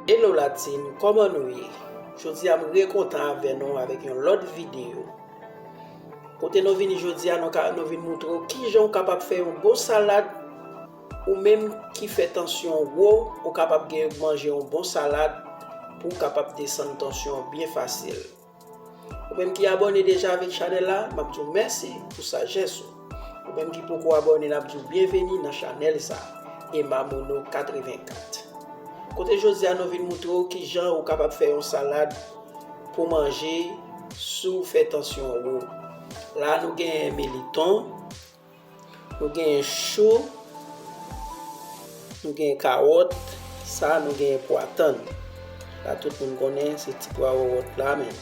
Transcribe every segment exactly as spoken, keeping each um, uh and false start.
Hello la team, kòman nou ye? Jodi a m rekontan avè nou avèk yon lòt videyo. Kote nou vini jodi a, nou ka, nou vin moutre w kijan w kapab fè yon bon salad. Ou menm ki fè tansyon w wo, ou kapab gen manje yon bon salad pou w kapab desann tansyon w byen fasil. Ou menm ki abòne deja avèk chanèl la, m ap di w mèsi pou sajès ou. Ou menm ki poko abòne, n ap di w byenveni nan chanèl sa, Emma Mono katrevenkat. Kote jodi a nou vin moutre w kijan ou kapab fè yon salad pou manje si w fè tansyon w wo. La nou genyen militon, nou genyen chou, nou genyen kawòt, sa nou genyen pwa tann. La tout moun konnen se ti pwa wòwòt la menm.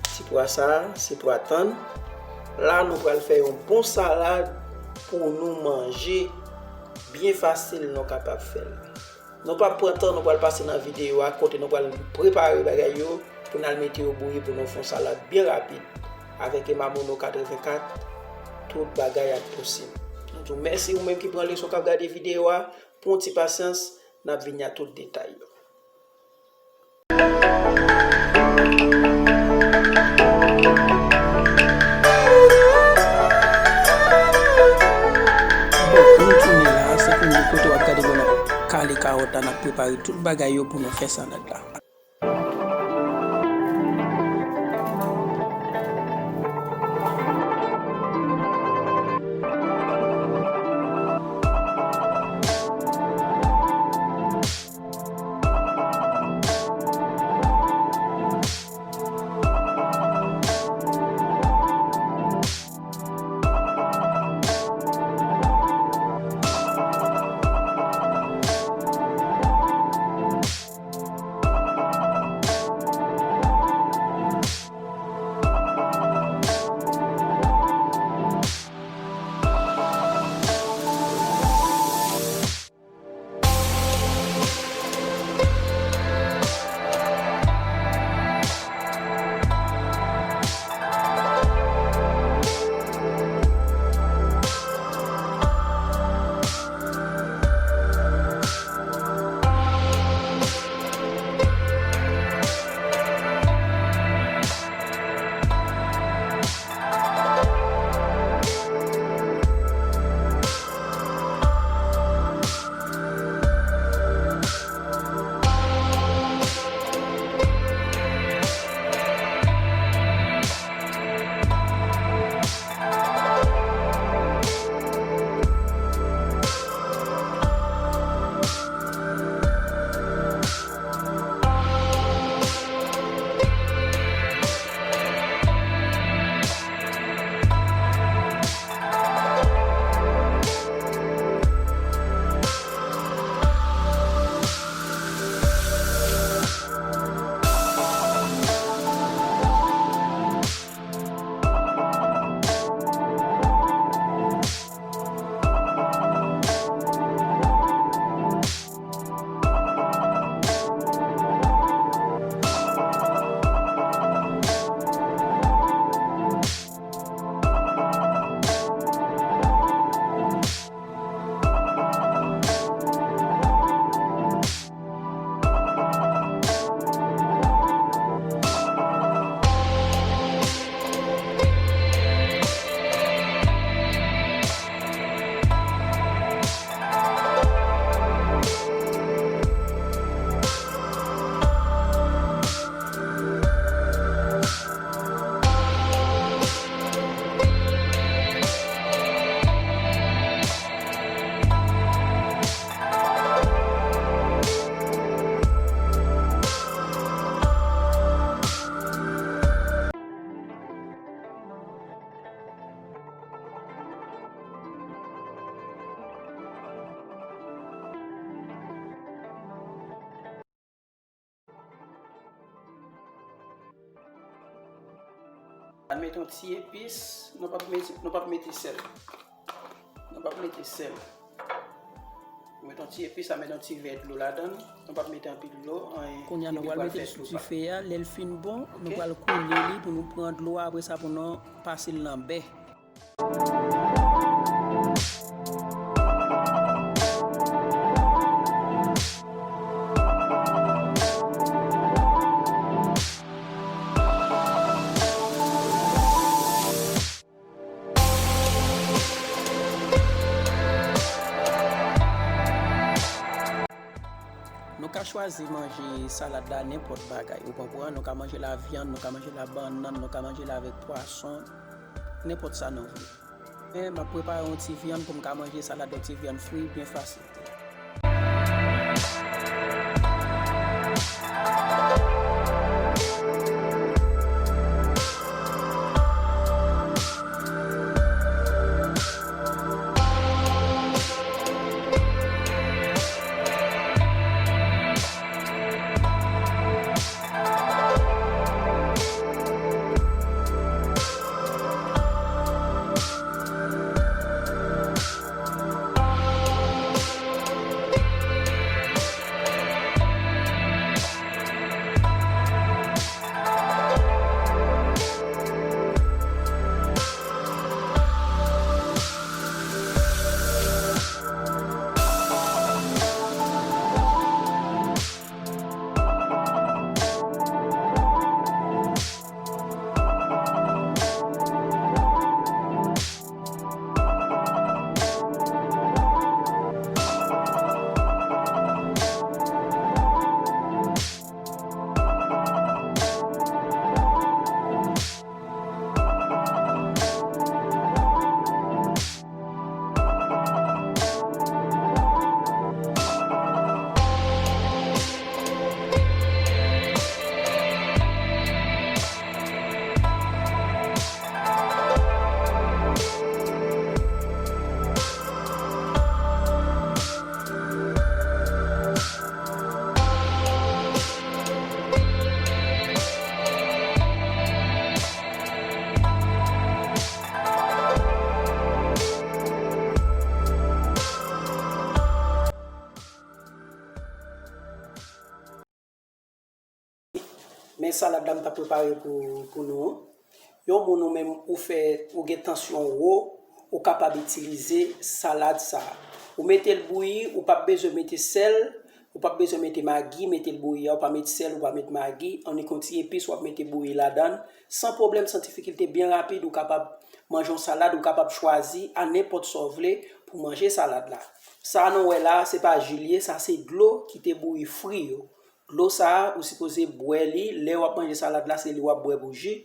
Ti pwa sa, se pwa tann. La nou pral fè yon bon salad pou nou manje. Byen fasil nou kapab fè l. Nou p ap pran tan, nou pral pase nan videyo a kote nou pral prepare bagay yo pou n al mete yo bouyi pou nou fè yon salad byen rapid. Avèk Emma Mono katrevenkat, tout bagay ap posib. Nou di w mèsi ou menm ki pran leson k ap gade videyo a. Pran yon ti pasyans, n ap vini a tout detay yo. Bon, nou tounen la, se kounye kote w ap gade bon n ap kale kawòt la, n ap prepare tout bagay yo pou nou fè salad la. N mete yon ti epis, nou p ap mete, nou p ap mete sèl. Nou p ap mete sèl. Nou mete yon ti epis, sa mete yon ti vè dlo ladan l. Nou p ap mete anpil dlo, anyen. Kounye a, nou pral mete l sou dife a. Lè l fin bon, nou pral koule li pou nou pran dlo a. Apre sa, pou nou pase l nan bè. Chwazi manje salad la nenpòt bagay. Ou konprann? Nou ka manje l a vyann, nou ka manje l a bannann, nou ka manje l avèk pwason, nenpòt sa nou vle. Men m ap prepare yon ti vyann pou m ka manje salad, yon ti vyann fri byen fasil tou. Men salad la m t ap prepare pou, pou nou an. Yon moun ou menm ou fè, ou gen tansyon wo, ou kapab itilize salad sa a. Ou mete l bouyi, ou p ap bezwen mete sèl, ou p ap bezwen mete magi, mete l bouyi a, ou pa met sèl, ou pa met magi, annik yon ti epis w ap mete bouyi ladan l. San pwoblèm, san difikilte, byen rapid, ou kapab manje yon salad, ou kapab chwazi a nenpòt sa w vle pou manje salad la. Sa a nou wè la a, se pa ji l ye, sa se dlo ki te bouyi fri yo. Dlo sa a, ou sipoze bwè li, lè w ap manje salad la, se li w ap bwè pou ji.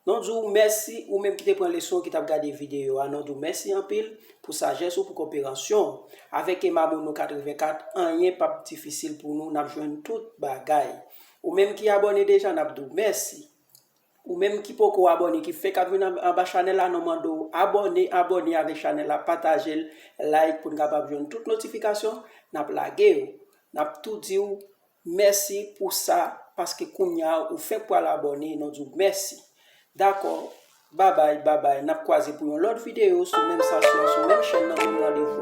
Nou di w mèsi, ou menm ki te pran leson, ki t ap gade videyo a, nou di w mèsi anpil pou sajès ou, pou koperasyon w. Avèk Emma Mono katrevenkat, anyen p ap difisil pou nou, n ap jwenn tout bagay. Ou menm ki abòne deja, n ap di w mèsi. Ou menm ki poko abòne, ki fenk ap vin an-, anba chanèl la, nou mande w abòne, abòne avèk chanèl la, pataje l, like pou n kapab jwenn tout notifikasyon n ap lage yo. N ap tou di w mèsi pou sa, paske kounye a ou fenk pral abòne, nou di w mèsi. Dakò, babay, babay, n ap kwaze pou yon lòt videyo sou menm stasyon, sou menm chèn nan, menm randevou.